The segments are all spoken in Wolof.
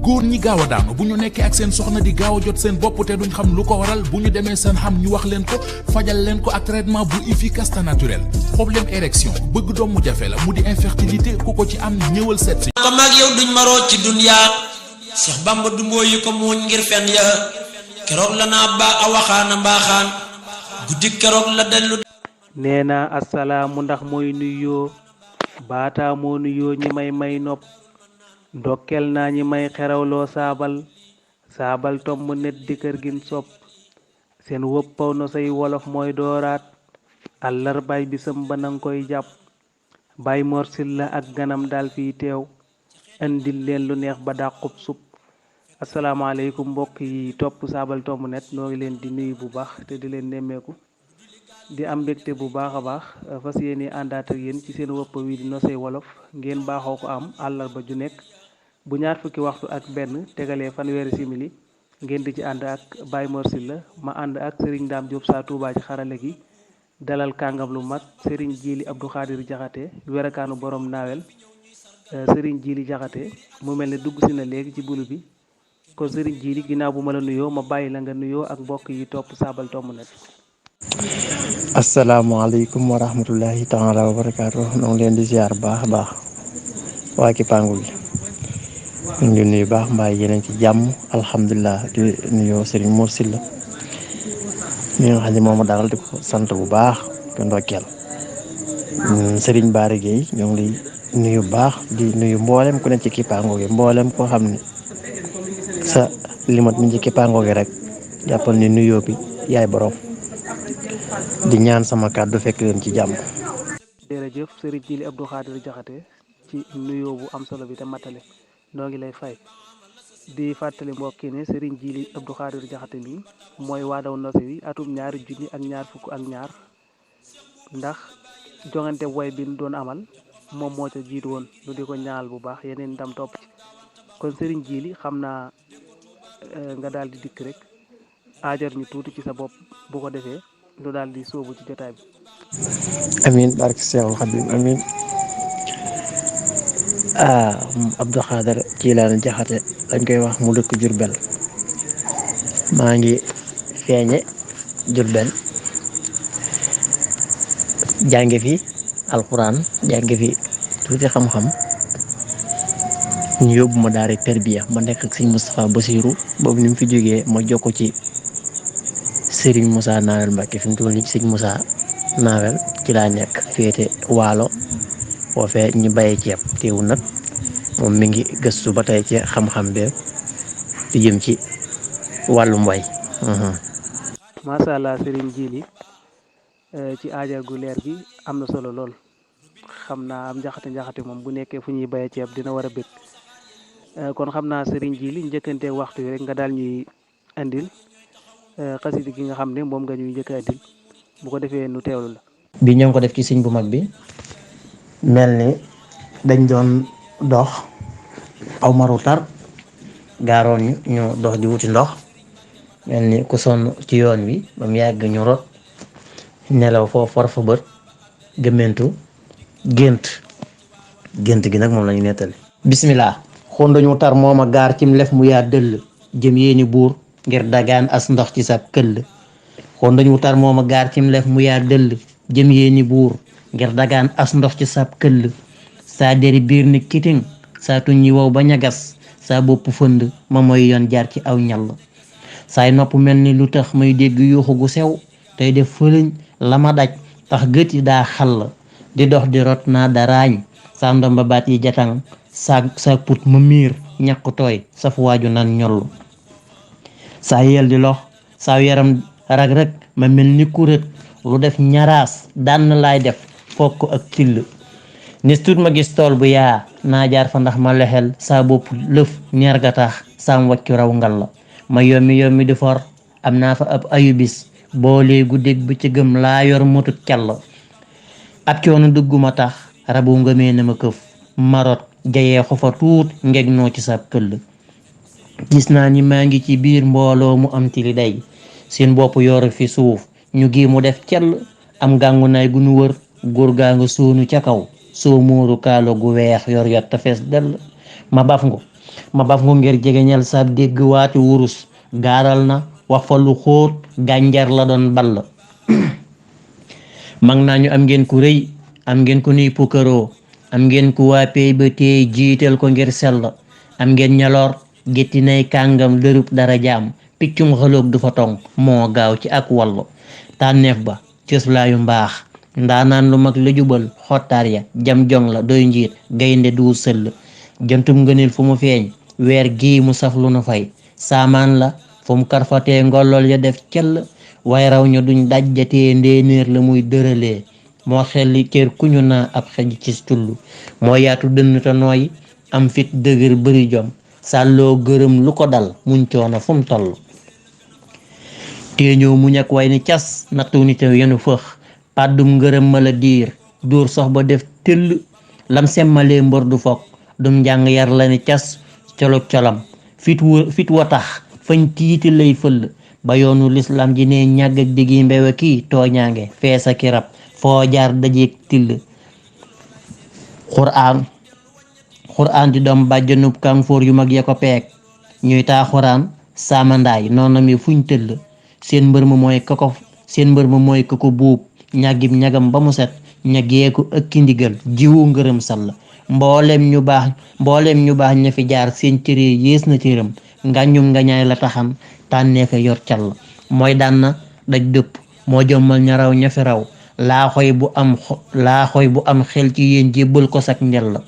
góor ñi gaaw a daanu bu ñu nekkee ak seen soxna di gaaw a jot seen bopp te duñ xam lu ko waral bu ñu demee seen xam ñu wax leen ko fajal leen ko ak traitement bu efficace te naturel problème érection bëgg doom mu jafe la mu di infertilité ku ko ci am ñëwal seet si ko mag yow duñ maroo ci dunya Seex Bamba du mbooyu ko muuñ ngir fen ya keroog la naa ba a waxaana mbaaxaan guddi keroog la dellu nee na assalaamu ndax mooy nuyoo baataa moo nuyoo ñi may nopp ndokkel naa ñi may xerawloo saabal tomb net di kër gin sopp seen wëppaw no say wolof mooy dooraat àllarbaay bisam ba nang koy jàpp bay morsil la ak ganam dal fii teew indil leen lu neex ba dàqub sup asalaamaaleykum mbokk yi topp saabal tomb net noo ngi leen di nuyu bu baax te di leen nemmeeku di am mbégte bu baax a baax fas yéene àndaat ak yéen ci seen wëpp wi di nosey wolof ngeen baaxoo ko am àllarba ju nekk bu ñaar fukki waxtu ak benn tegalee fanweeri simili ngeen di ci ànd ak Baye Mor Sylla ma ànd ak Serigne Dame Diop saa Touba ci xarale gi dalal kàngam lu mag Serigne Djili Abdou Khadir Jaxate werakaanu borom naawel Serigne Djili Jaxate mu mel ne dugg si na léegi ci bulu bi kon Serigne Djili ginnaaw bu ma la nuyoo ma bàyyi la nga nuyoo ak mbokk yi topp saabal tomb net. asalaamaaleykum wa rahmatullahi taala wa barakaatu ñoo ngi leen di ziar baax a baax waa Kipangul ñu ngi nuyu baax mbaa yeneen ci jàmm alhamdulilah di nuyoo Serigne Mor Sylla mi nga xam ne moom daal di ko sant bu baax ko ndokkeel Serigne Bara Gueye ñoo ngi lay nuyu baax di nuyu mboolem ku ne ci Kipangul gi mboolem koo xam ne sa limat mi ci Kipangul gi rek jàppal ni nuyoo bi yaay borom. di ñaan sama kàddu fekk leen ci jàmm. jërëjëf Serigne Djili Abdou Khadir Jaxate ci nuyoo bu am solo bi te matale noo ngi lay fay di fàttali mbokki ne Serigne Djili Abdou Khadir Jaxate mi mooy waadaw nose wi atum 2022 ndax jongante woy bi ñu doon amal moom moo ca jiitu woon lu di ko ñaal bu baax yeneen ndam topp ci kon Serigne Djili xam naa nga daal di dikk rek aajar ñu tuuti ci sa bopp bu ko defee lu daal di sóobu ci jotaay bi. amiin barke Seexul Xadiim amiin Abdou Khadir Jilaani Jaxate dañ koy wax mu dëkk Jurbel maa ngi feeñe Jurbel jànge fi alxuraan jànge fi tuuti xam-xam ñu yóbbu ma daara tarbiya ma nekk ak sëñ Moustapha Bassirou boobu ni mu fi jógee ma jokko ci Serigne Moussa Nawel Mbacke fi mu toll nii ci Serigne Moussa Nawel ci laa nekk féete waalo foofee ñu bayee ceeb teewul nag moom mi ngi gëstu ba tey ci xam-xam be di jëm ci wàllum way. macha allah Serigne Djili ci aajar gu leer gi am na solo lool xam naa am njaxate moom bu nekkee fu ñuy bayee ceeb dina war a bëgg kon xam naa Serigne Djili njëkkanteeg waxtu yi rek nga daal ñuy andil. xasida gi nga xam ne moom nga ñuy njëkk a dil bu ko defee nu teewlu la. bi ñoo ngi ko def ci sëñ bu mag bi mel ni dañ doon dox aw maru tar gaaroon ñu dox di wuti ndox mel ni ku sonn ci yoon wi ba mu yàgg ñu rot nelaw foofu for fa bët gëmmentu gént gi nag moom la ñu nettali. bismillah xon dañu tar mooma gaar cim lef mu yaa dëll jëm yéeni buur ngir dagaan as ndox ci sa këll xon dañu tar mooma gaar cim lef mu yaa dëll jëm yéeni buur ngir dagaan as ndox ci sa këll saa deri biir ni kiting saa tuñ ñi wow ba ñagas saa bopp fënd ma mooy yoon jaar ci aw ñall saay nopp mel ni lu tax may dégg yuuxu gu sew tey def fëlëñ la ma daj tax gët yi daa xall di dox di rot naa daraañ saa ndomba baat yi jatang saa put ma miir ñàkk tooy saf waaju nan ñoll saa yel di lox saa yaram rag-rag ma mel ni kuréet lu def ñaraas daan laay def fokk ak till nis tuut ma gis tool bu yaa naa jaar fa ndax ma lexel saa bopp lëf ñeer ga tax saam waccu raw ngal la ma yommi di for am naa fa ab ayubis boolee guddeeg bu ci gëm laa yor motut call ab coono dugguma tax rabu ngëmee na ma këf marot jayee xofa tuut ngeg noo ci sab këll gis naa ni maa ngi ci biir mbooloo mu am tili day seen bopp yor fi suuf ñu gi mu def cell am gàngu naay gu nu wër góor gaa nga soonu ca kaw soo móoru kaalo gu weex yor yot ta fees dell ma baf ngo ma baf ngo ngir jegeñal sab dégg waati wurus gaaral na wax fa lu xóot gànjar la doon ball mag naa ñu am ngeen ku rëy am ngeen ku nuy pukkaroo am ngeen ku waa pey ba teey jiital ko ngir sell am ngeen ñaloor gétti nay kàngam dërub dara jaam piccum xëloog du fa tong moo gaaw ci ak wallu tànneef ba cëslaayu mbaax ndaanaan lu mag la jubal xottaar ya jam jong la doy njiit gaynde du sëll jëntum ngënil fu mu feeñ weer gii mu saf lu nu fay saamaan la fu mu karfatee ngolol ya def cell way raw ñu duñ dajjatee ndéenéer la muy dëralee moo xelli cër ku ñu naa ab xej ci tullu moo yaatu dënn te nooy am fit dëgër bëri jom sàlloo gërëm lu ko dal muñ coono fu mu toll téeñoo mu ñak way ni cas nattu nite yenu fëx pàddum ngërëm ma la diir dóor sox ba def tëll lam semmalee mbër du fokk dum njàng yar la ni cas colog colam fit wa tax fañ tiiti lay fëll ba yoonu lislam ji ne ñàgg ak diggi mbewe kii tooñaange feesa ki rab foo jaar dajeeg till xuraan di doom bàjjanub kanfoor yu mag ya ko peeg ñuy taa xuraan saamandaay noonu mi fuñ tëll seen mbër ma mooy ka ko buub ñàggib ñagam ba mu set ñageeku ëkki ndigal jiwu ngërëm sall mboolem ñu baax ña fi jaar seen cëree yées na cëram ngañum ngañaay la taxam tànneefe yor call mooy daan na daj dëpp moo jommal ña raw ña fi raw laaxoy bu am xel ci yéen jébbal ko sak njel la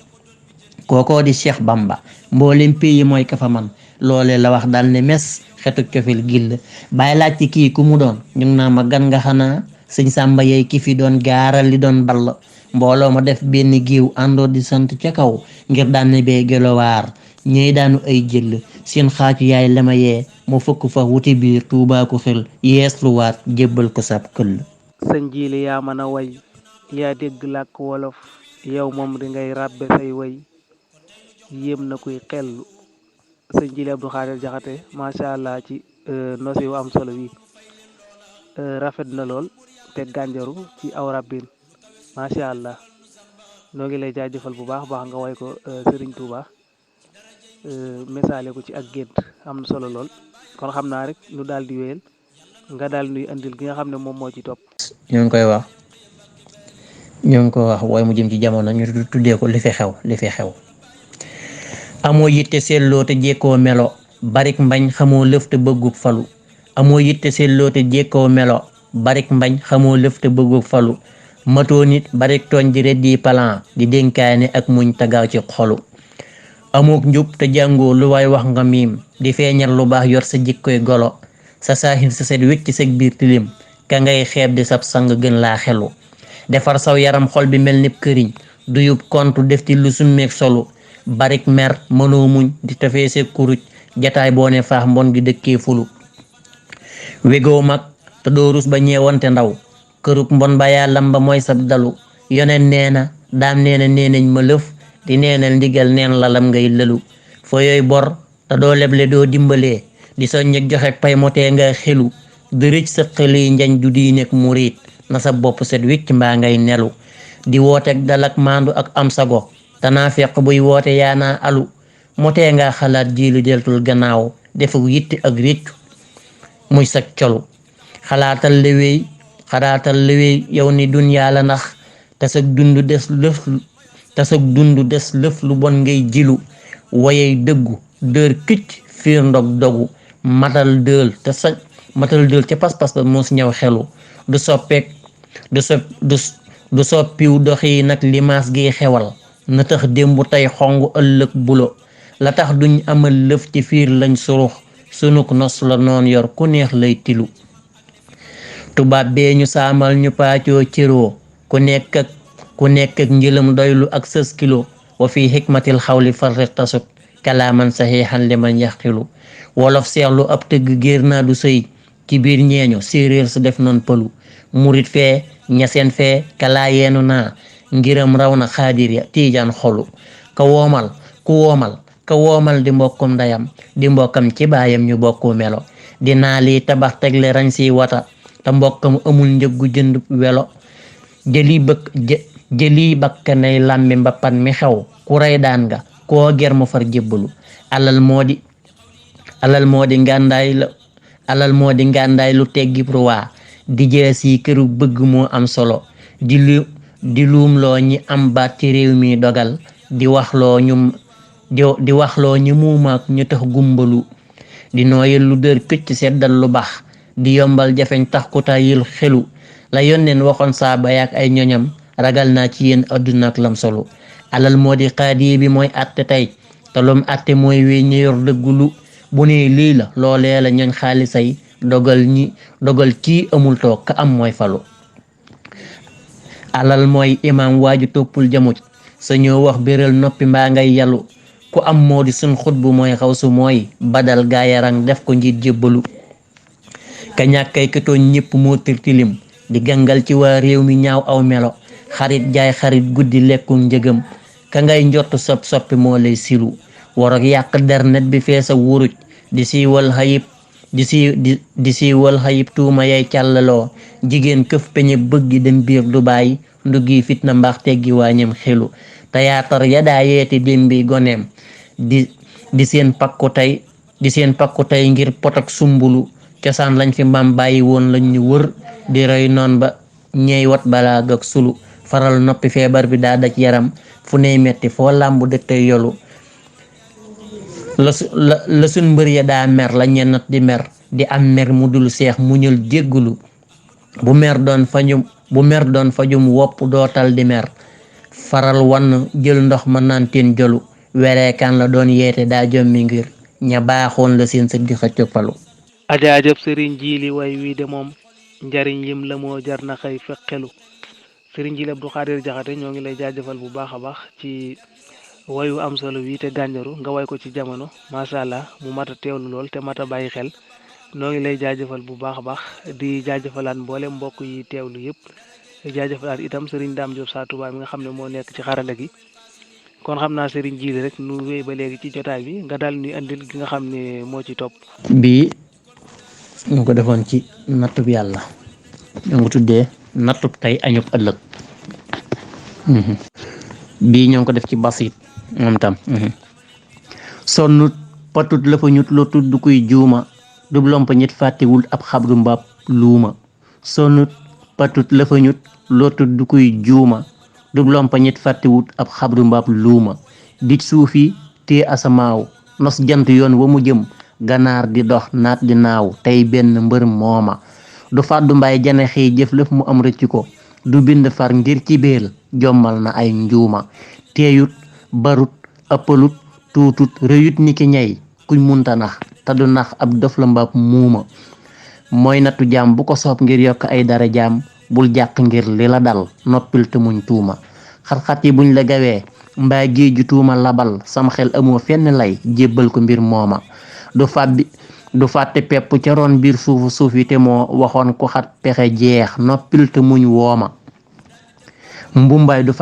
kookoo di Cheikh Bamba mboolem pays mooy ka fa man loolee la wax dal ne mes xetuk cofil gill bàyyi laaj ci kii ku mu doon ñu ngi naa ma gan nga xanaa sëñ Sàmba yey ki fi doon gaaral li doon ball mbooloo ma def benn géew àndoo di sant ca kaw ngir daan bee gelowaar ñey daanu ay jël seen xaacu yaay lama yee mu fëkk fa wuti biir tuubaa ko xel yees lu waat jébbal ko sab këll sëñ Jili yaa mën a way yaa dégg làkk wolof yow moom di ngay ràbbe say way yéem na kuy xellu sëñ Jili Abdou Khadir Jaxate macha allah ci nosi wu am solo wi rafet na lool te gànjaru ci aw rabbin macha allah noo ngi lay jaajëfal bu baax nga way ko Serigne Touba misaale ko ci ak gént am na solo lool kon xam naa rek nu daal di wéyal nga daal nuy andil gi nga xam ne moom moo ci topp. ñoo ngi ko wax waaye mu jëm ci jamono ñu tuddee ko li fi xew amoo yitte seetloo te jekkoo melo barik mbañ xamoo lëf te bëggub falu amoo yitte seetloo te jekkoo melo barik mbañ xamoo lëf te bëggub falu matoo nit barik tooñ di reddi palan di dénkaane ak muñ tagaaw ci xolu amook njub te jàngoo lu waay wax nga miim di feeñal lu baax yor sa jikkoy golo sa saaxin sa set wecc sa biir tilim ka ngay xeeb di sab sang gën laa xelu defar saw yaram xol bi mel ni këriñ du yub kontu def ti lu summeek solu barik mer mënoo muñ di tafee se kuruj jataay boo ne faax mbon gi dëkkee fulu wegoo mag te doo rus ba ñeewante ndaw kërug mbon ba yàllam ba mooy sab dalu yoneen neena daam neena neenañ ma lëf di neenal ndigal neen lalam ngay lëlu fo yooy bor te doo leble doo dimbalee di soññeg joxe pay motee nga xelu dërëj sa xëliy njañ du diineek murit na sa bopp set wicc mbaa ngay nelu di wooteek dalak maandu ak am sago tanaa feq buy woote yaanaa alu motee nga xalaat jiilu deltul gannaaw defuk yitti ak réccu muy sag colu xalaatal lewey yow ni dunyaa la nax te sag dund des lëf lu bon ngay jilu wayey dëggu dër këcc fiir ndog dogu matal dël ca pas-pas ba mos ñëw xelu du soppiw doxi nag limaas gi xewal na tax démbu tey xong ëllëg bulo la tax duñ amal lëf ci fiir lañ surux sunuk nos la noon yor ku neex lay tilu tubaab bee ñu saamal ñu paacoo cëroo ku nekk ak njëlam doylu ak sës kilo wa fi xikmatil xawli farriq tasuk kalaaman saxiixan liman yaqilu wolof seexlu ab tëgg géer naa du sëy ci biir ñeeño séeréer sa def noon pëlu murit fee ñaseen fee kalaa yeenu naa ngiram raw na xaadir ya tiijaan xolu ka woomal di mbokkum ndeyam di mbokkam ci baayam ñu bokku melo di naa lii tabax tegle rañ si wata te mbokkam amul njëggu jënd welo jëli bakkanay làmbi mbappan mi xew ku rey daan nga koo ger mu far jébbalu alal moo di ngàndaay lu teggi ruwaa di jees yi këru bëgg moo am solo di luumloo ñi am baat ci réew mi dogal di waxloo ñu muumaak ñu tax gumbalu di nooyal lu dër këcc seddal lu bax di yombal jafeñ tax ku tayil xelu la yónneen waxoon saaba yaak ay ñoñam ragal naa ci yéen àdduna ak lam solo alal moo di xaadi bi mooy àtte tey te lum àtte mooy wéy ñu yor dëggulu bu ne lii la loolee la ñooñ xaalisay dogal kii amul toog ka am mooy falu alal mooy imaam waaju toppul jamuj sa ñoo wax béral noppi mbaa ngay yalu ku am moo di sun xutbu mooy xawsu mooy badal gaayarang def ko njiit jébbalu ka ñàkkay ka tooñ ñépp moo tirtilim di gangal ci waa réew mi ñaaw aw melo xarit jaay xarit guddi lekkul njëgam ka ngay njott soppi moo lay silu warok yàq dernet bi feesa wuruj di siiwal xayib tuuma yay càllaloo jigéen këf peñe bëggi dem biir du bàyyi nduggi fitna mbaax teggi waañam xelu tayaatar ya daa yeete démbi goneem di seen pakku tey ngir potak sumbulu cosaan lañ fi mbaam bàyyi woon lañ ñu wër di roy noon ba ñey wat balaa gag sulu faral noppi feebar bi daa daj yaram fu ney metti foo làmbu dëktay yolu la sun mbër ya daa mer la ñennat di mer di am mer mu dul seex muñal jéggulu bu mer doon fajum wopp dootal di mer faral wann jël ndox ma naan teen jolu wereekaan la doon yeete daa jommi ngir ña baaxoon la seen sëg di xëcc falu ajaajëb sëriñ jiili way wii de moom njariñ yim la moo jar na xëy fekkelu sëriñ jiili Abdou Khadir Jaxate ñoo ngi lay jaajëfal bu baax a baax ci wayu am solo wi te gànjaru nga way ko ci jamono macha allah mu mat a teewlu lool te mat a bàyyi xel noo ngi lay jaajëfal bu baax a baax di jaajëfalaat mboole mbokk yi teewlu yëpp jaajëfalaat itam sëriñ Dame Diop Sa Touba mi nga xam ne moo nekk ci xarala gi kon xam naa sëriñ jiili rek nu wéy ba léegi ci jotaay bi nga daal ni andil gi nga xam ne moo ci topp. bii ñu ko defoon ci nattub yàlla ñoo ngi tuddee nattub tey añub ëllëg bii ñoo ngi ko def ci basit moom tam sonnut patut la fa ñut loo tudd kuy juuma du lompa ñit fàttewul ab xabru mbaab luuma sonnut patut la fa ñut loo tudd kuy juuma du lompa ñit fàttewul ab xabru mbaab luuma dij suufi tee asamaaw nos jant yoon wa mu jëm ganaar di dox naat di naaw tey benn mbër mooma du fàddu mbaay janaxi jëf lëf mu am rëcc ko du bind far ngir ci béel jommal na ay njuuma teeyut barut ëppalut tuutut rëyut ni ki ñey kuñ munta nax te du nax ab dof la mbaab muuma mooy nattu jaam bu ko soob ngir yokk ay dara jaam bul jàq ngir li la dal noppil te muñ tuuma xat-xat yi buñ la gawee mbaa géeju tuuma labal sam xel amoo fenn lay jébbal ko mbir mooma du fàtte pepp ca roon biir suuf yi te moo waxoon ko xat pexe jeex noppil te muñ wooma mbumbaay du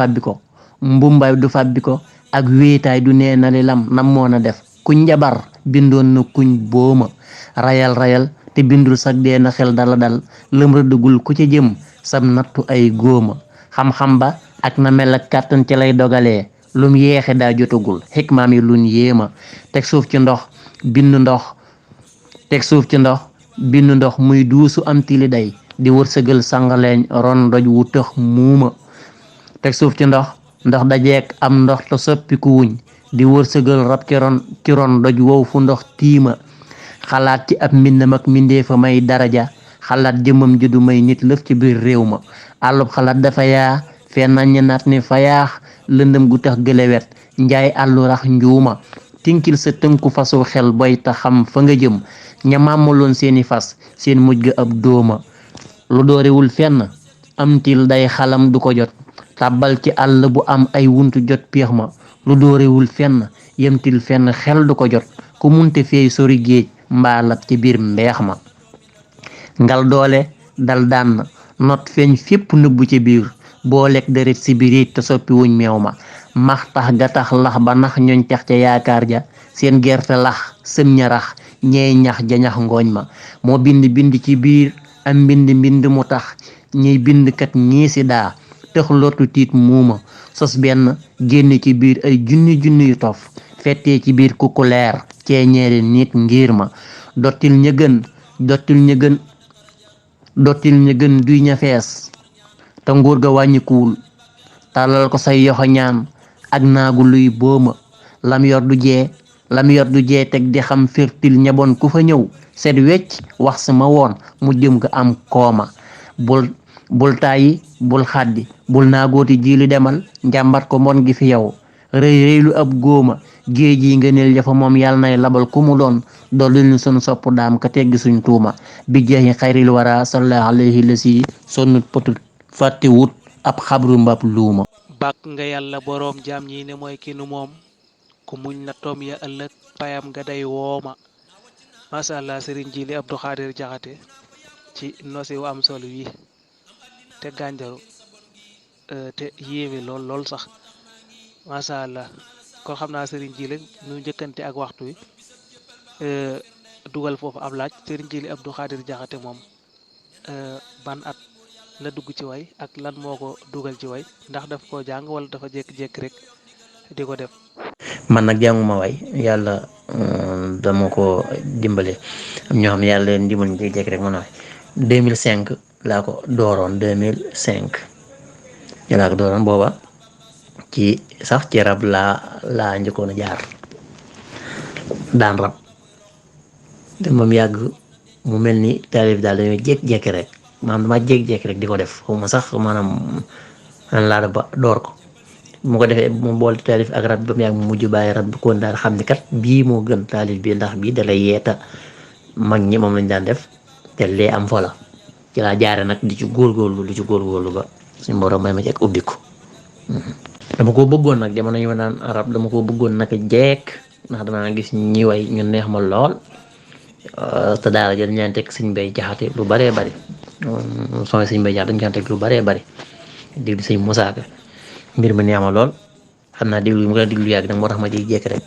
fàbbi ko ak wéetaay du nee na li lam nam moo na def kuñ njabar bindoon na kuñ booma rayal te bindul sag dee na xel dala dal lëm rëddugul ku ca jëm sam nattu ay góoma xam-xam ba ak na mel ak kàttan ci lay dogalee lum yeexe daa jotagul xikmaam yi luñ yéema teg suuf ci ndox bindu ndox muy duusu am tili day di wërsëgal sangaleeñ ron doj wu tëx muuma teg suuf ci ndox dajeek am ndox te soppiku wuñ di wërsëgal rab ci ron doj wow fu ndox tiima xalaat ci ab mbindam ak mbindee fa may daraja xalaat jëmam ji du may nit lëf ci biir réew ma àllub xalaat dafa yaa fee naññ naat ni fa yaax lëndëm gu tax gëlewet njaay àllu rax njuuma tinkil sa tënku fasu xel boy ta xam fa nga jëm ña màmmaloon seeni fas seen mujj ga ab dóoma lu doorewul fenn am til day xalam du ko jot tàbbal ci àll bu am ay wuntu jot piix ma lu doorewul fenn yemtil fenn xel du ko jot ku munte feey sori géej mbaalab ci biir mbeex ma ngal doole dal daan not feeñ fépp nëbbu ci biir boo lekk deret si biir te soppi wuñ meew ma max tax ga tax lax ba nax ñooñ tex ca yaakaar ja seen gerte lax sëm ña rax ñeey ñax jañax ngooñ ma moo bind ci biir am mbind mu tax ñiy bindkat ñii si daa tëx lottu tiit muuma sos benn génn ci biir ay junni yu tof fettee ci biir kuku leer ceeñeeri nit ngir ma dottil ña gën duy ña fees te nguur ga wàññikuwul tàllal ko say yoxo ñaan ak naagu luy booma lam yor du jee teg di xam firtil ñaboon ku fa ñëw set wecc wax sama woon mu jëm nga am kooma bul tàyyi bul xaddi bul naagooti jiili demal njàmbat ko mbon gi fi yow rëy lu ab góoma géej yi nga neel jafa moom yàlla nay labal ku mu doon dolli ñu sunu sopp daam ka teggi suñ tuuma bi jeexi xayril wara sallallahu alayhi la si sonnut potut fàtte wut ab xabru mbab luuma. bàkk nga yàlla boroom jaam ñi ne mooy ki nu moom ku muñ na toom ya ëllëg payam nga day wooma masha Allah Serigne Djily Abdou Khadir Diakhaté ci nosi wu am solo wi te gànjaru te yéeme lool sax masha Allah kon xam naa Serigne Djily ñu njëkkante ak waxtu wi dugal foofu ab laaj Serigne Djily Abdou Khadir Diakhaté moom ban at la dugg ci way ak lan moo ko dugal ci way ndax daf koo jàng wala dafa jékki-jékki rek di ko def. man nag jànguma way yàlla dama ko dimbale am ñoo xam ne yàlla leen dimbal ñu jékki-jékki rek mën a way 2005 laa ko dooroon 2005 laa ko dooroon booba ci sax ci rab laa njëkkoon a jaar daan rab te moom yàgg mu mel ni taalif daal dañoo jékki-jékki rek maanaam dama jékki-jékki rek di ko def xaw ma sax maanaam laa def ba door ko mu ko defee mu boole taalif ak rab ba mu yàgg mu mujj bàyyi rab bi kon daal xam ni kat bii moo gën taalif bi ndax bii dalay yeeta mag ñi moom lañ daan def te lee am fola ci laa jaare nag di ci góorgóorlu ba suñu borom may ma ci ak ubbi ko dama ko bëggoon nag jamono ñu ma naan arab dama ko bëggoon naka jekk ndax dama gis ñi way ñu neex ma lool te daara jël ñaan teg Sëñ Mbay Jaxate lu baree bari sooy Sëñ Mbay Jaxate dañ ñaan teg lu baree bari déglu Sëñ Musaa Ka mbir mi neex ma lool xam naa déglu mu ko déglu yàgg nag moo tax ma di jekk rek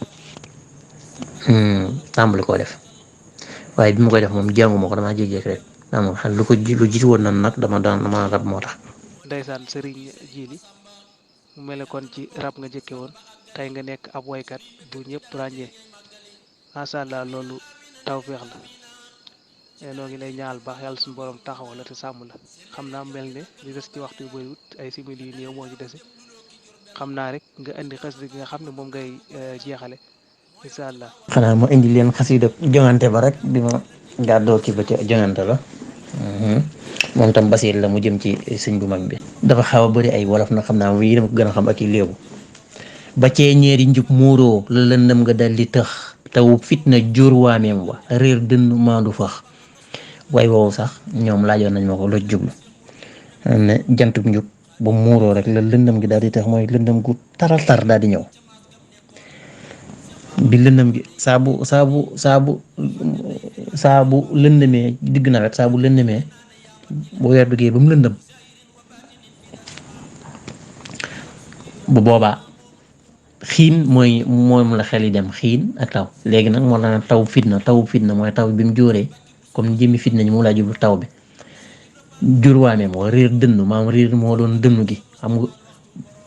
tàmbali koo def waaye bi ma koy def moom jànguma ko damaa jékki rek xam lu jiitu woon nan nag dama rab moo tax. Ndeysaan Serigne Djily mu mel ne kon ci rab nga jëkke woon tey nga nekk ab waykat bu ñëpp ràññee macha Allah loolu tawféex la noo ngi lay ñaal baax yàlla suñu borom taxaw la te sàmm la xam naa mel ne li des ci waxtu yu bëriwut ay simili yu néew moo ci dese xam naa rek nga indi xasida gi nga xam ne moom ngay jeexale incha allah. xanaa ma indi leen xasida jongante ba rek bi ma gàddoo ki ba ca jongante la moom tam basiir la mu jëm ci sëñ bu mag bi. dafa xaw a bëri ay wolof na xam naa yi dama ko gën a xam ak i léebu ba cee ñeeri njub muuroo la lëndëm nga dal di tëx taw fitna jóor waameem wa réer dënn maandu fax way woowu sax ñoom laajoon nañ ma ko loj jublu ne jantub njub ba muuroo rek la lëndëm gi daal di tax mooy lëndëm gu taral tar daal di ñëw bi lëndëm gi saabu lëndëmee digg nawet saabu lëndëmee bu weer duggee ba mu lëndëm bu boobaa xiin mooy moom la xel yi dem xiin ak taw léegi nag moo la taw fitna mooy taw bi mu jóoree comme jëmmi fitna ñi mu laa jublu taw bi jur waamee moo réer dënn maam réer moo doon dënnu gi xam nga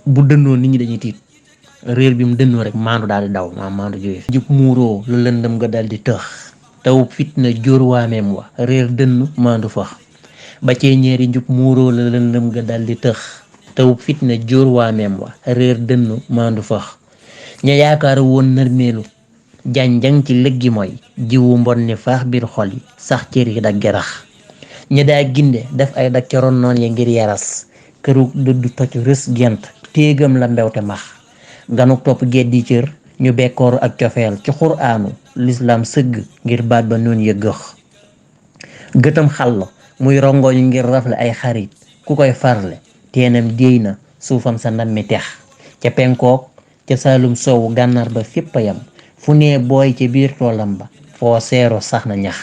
bu dënnoo nit ñi dañuy tiit réer bi mu dënnoo rek maandu daal di daw maam maandu jógee jub muuroo la lëndëm nga daal di tëx taw fitna jur waameem wa réer dënn maandu fax ba cee ñeeri njub muuroo la lëndëm nga daal di tëx taw fitna jur waameem wa réer dënn maandu fax ña yaakaar woon nërmeelu janjang ci lëggi mooy jiwu mbon ni faax biir xol yi sax cër yi dag gerax ña daa ginde def ay dak ca ron noon ya ngir yaras këru dëddu toj rës gent téegam la mbewte max ganuk topp geddi cër ñu bekkooru ak cofeel ci xuraanu lislaam sëgg ngir baat ba noon ya gëx gëtam xàll muy rongoñu ngir rafle ay xarit ku koy farle teenam déey na suufam sa ndam mi tex ca penkook ca saalum sowu gànnaar ba fépp a yam fu nee booy ca biir toolam ba foo seero sax na ñax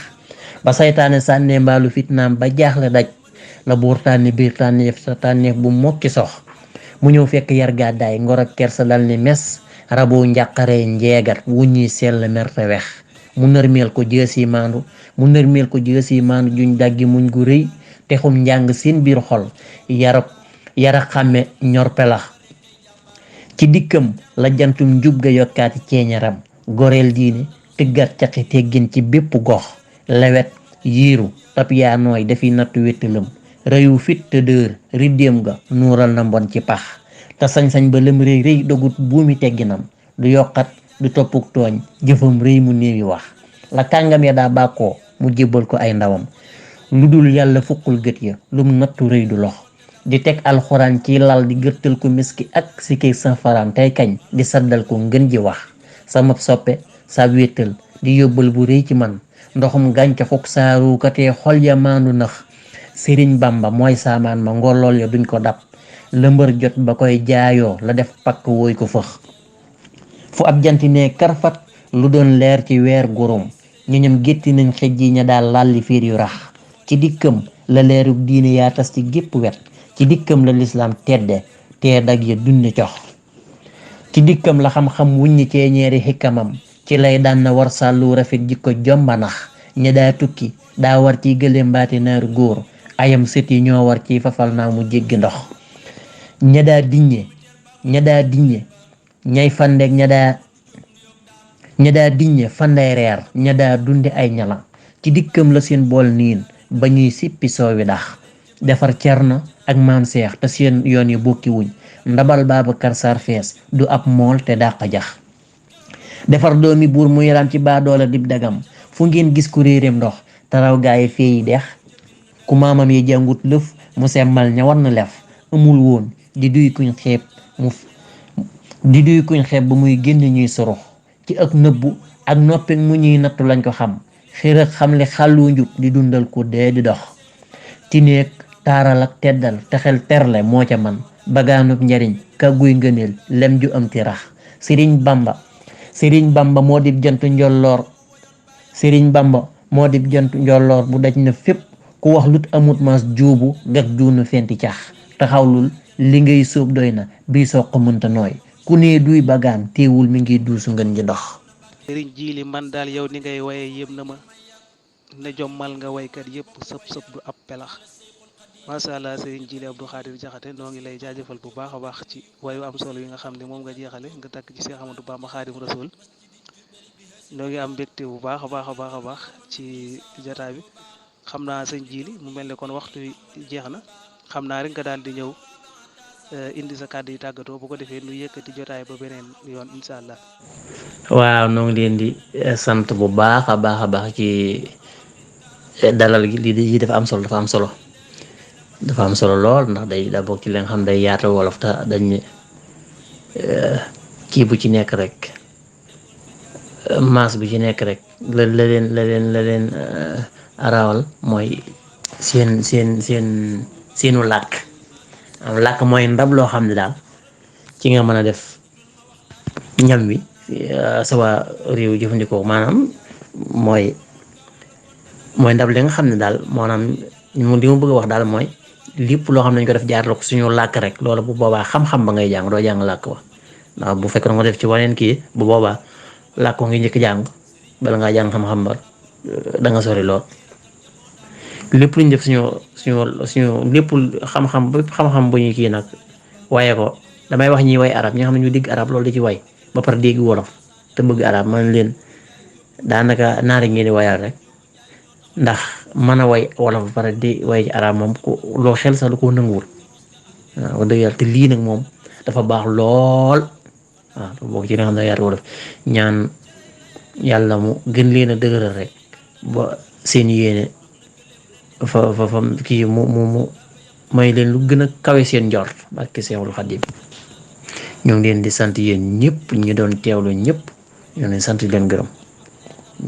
ba saytaane sànnee mbaalu fitnaam ba jaaxle daj la buur tànni biir tànneef sa tànneef bu mokki sox mu ñëw fekk yar gàddaay ngor ak kersa dal ni mes raboo njàqaree njeegat wuññi sell merte wex mu nërmeel ko jësi maandu juñ daggi muñ gu rëy texum njàng seen biir xol yara xàmme ñor pelax ci dikkam la jantum njub ga yokkaati ceeñaram goreel diine tëggat caqi teggin ci bépp gox lewet yiiru tab yaa nooy dafi nattu wéttalam reyu fit te dër riddéem ga nuural na mbon ci pax te sañ-sañ ba lëm rëy rëy dogut buumi tegginam du yokkat du toppuk tooñ jëfam rëy mu néewi wax la kàngam ya daa bàkkoo mu jébbal ko ay ndawam lu dul yàlla fukkul gët ya lum nattu rëy du lox di teg alxuraan ci lal di gërtal ko miski ak si kay safaraan tey kañ di saddal ko ngën ji wax sama soppe sa wéttal di yóbbal bu rëy ci man ndoxum gàncaxuk saaruukatee xol ya maandu nax sëriñ bamba mooy saamaan ma ngollool ya duñ ko dab lëmbër jot ba koy jaayoo la def pakk wooy ko fëx fu ab janti ne karfat lu doon leer ci weer gurum ñoñam gétti nañ xej yi ña daal lalli fiir yu rax ci dikkam la leerug diine yaa tas ci gépp wet ci dikkam la lislaam tedde tee dag ya dunne cox ci dikkam la xam-xam wuññi cee ñeeri xikkamam ci lay daan na war sàllu rafet jikko jomba nax ña daa tukki daa war ciy gële mbaati naaru góor ayam sët yi ñoo war ciy fafal naa mu jéggi ndox ña daa diññe ñay fandeek ña daa diññe fanday reer ña daa dunde ay ñalam ci dikkam la seen bool niin ba ñuy sippi soowi dax defar cerno ak maam seex te seen yoon yi bokki wuñ ndabal Babacar Sarr fees du ab mool te dàq jax defar doomi buur muy ram ci baadoola dib dagam fu ngeen gis ku réeréem ndox taraw gaayi feeyi dex ku maamam yi jàngut lëf mu semmal ña war na lef amul woon di duy kuñ xeeb ba muy génn ñuy surux ci ak nëbbu ak noppi mu ñuy nattu lañ ko xam xirëg xam li xàllu njub di dundal ko dee di dox ci néeg taaral ak teddal te xel terle moo ca man bagaanub njariñ kàgguy ngëneel lem ju am ti rax sëriñ bamba moo dib jantu njolloor bu daj na fépp ku wax lut amut mas juubu gak juunu fenti cax taxawlul li ngay sóob doy na bii soq mënta nooy ku nee duy bagaan teewul mi ngi duusu ngën ji ndox sëriñ jiili man daal yow ni ngay waye yëm na ma ne jommal nga waykat yëpp sëb du ab pelax macha allah sëriñ jiili Abdou Khadir Jaxate noo ngi lay jaajëfal bu baax a baax ci wayu am solo yi nga xam ne moom nga jeexale nga takk ci Cheikh Amadou Bamba Xaadim Rasul noo ngi am mbégte bu baax a baax ci jotaay bi xam naa sëñ jiili mu mel ne kon waxtu wi jeex na xam naa rek nga daal di ñëw indi sa kàddu yi tàggatoo bu ko defee nu yëkkati jotaay ba beneen yoon incha allah. waaw noo ngi leen di sant bu baax a baax ci dalal gi lii dafa am solo lool ndax daa bokk ci li nga xam day yaatal wolof te dañ kii bu ci nekk rek maas bu ci nekk rek la leen arawal mooy seenu làkk làkk mooy ndab loo xam ne daal ci nga mën a def ñam wi sa waa réew jëfandikoo maanaam mooy ndab li nga xam ne daal maanaam li ma bëgg a wax daal mooy lépp loo xam ne dañ ko def jaarale ko suñu làkk rek loolu bu boobaa xam-xam ba ngay jàng doo jàng làkk ba ndax bu fekk na nga def ci waneen kii bu boobaa làkk ngi njëkk jàng bala ngaa jàng xam-xam ba da nga sori lool lépp luñ def suñu lépp xam-xam bu ñu kii nag waaye ko damay wax ñi way arab ñi nga xam ne ñu dégg arab loolu di ci way ba pare dégg wolof te bëgg arab man leen daanaka naari ngeen di wayal rek ndax mën a way wolof ba pare di way ci arab moom ko loo xel sax lu ko nanguwul waaw dëgg yàlla te lii nag moom dafa baax lool waaw bokk ci li nga xam ne yaatu wolof ñaan yàlla mu gën leen a dëgëral rek ba seen yéene fa kii mu may leen lu gën a kawe seen njort barke Seexul Xadiim ñoo ngi leen di sant yéen ñëpp ñu doon teewlu ñëpp ñoo ngi leen sant leen gërëm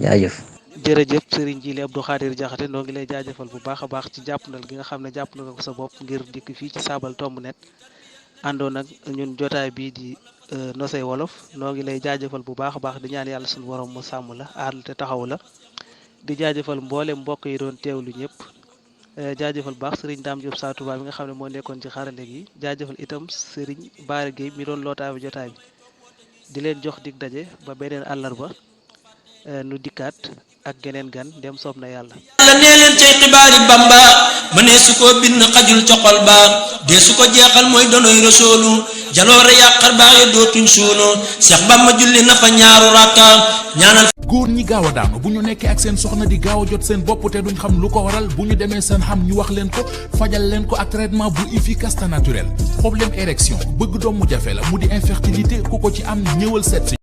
jaajëf. jërëjëf sëriñ Jili Abdou Khadir Jaxate noo ngi lay jaajëfal bu baax a baax ci jàppandal gi nga xam ne jàpp nga ko sa bopp ngir dikk fii ci Saabal Tomb Net àndoon ak ñun jotaay bii di Nosey Wolof noo ngi lay jaajëfal bu baax a baax di ñaan yàlla suñu borom mu sàmm la aar la te taxaw la di jaajëfal mboolem mbokk yi doon teewlu ñëpp jaajëfal baax sëriñ Dame Diop Sa Touba bi nga xam ne moo nekkoon ci xarale gi jaajëfal itam sëriñ Baara Gueye mi doon lootaa bi jotaay bi di leen jox dig daje ba beneen àllarba nu dikkaat ak geneen gan dem soob na yàlla nee leen cay xibaari Bamba mënee su ko bind xajul ca xol ba dee su ko jeexal mooy donoy rasoolu jaloore yàqar baax ya dootuñ suunoo Seex Bamba julli na fa ñaaru rakka ñaanal góor ñi gaaw a daanu bu ñu nekkee ak seen soxna di gaaw a jot seen bopp te duñ xam lu ko waral bu ñu demee seen xam ñu wax leen ko fajal leen ko ak traitement bu efficace te naturel problème érection bëgg doom mu jafe la mu di infertilité ku ko ci am ñëwal seet si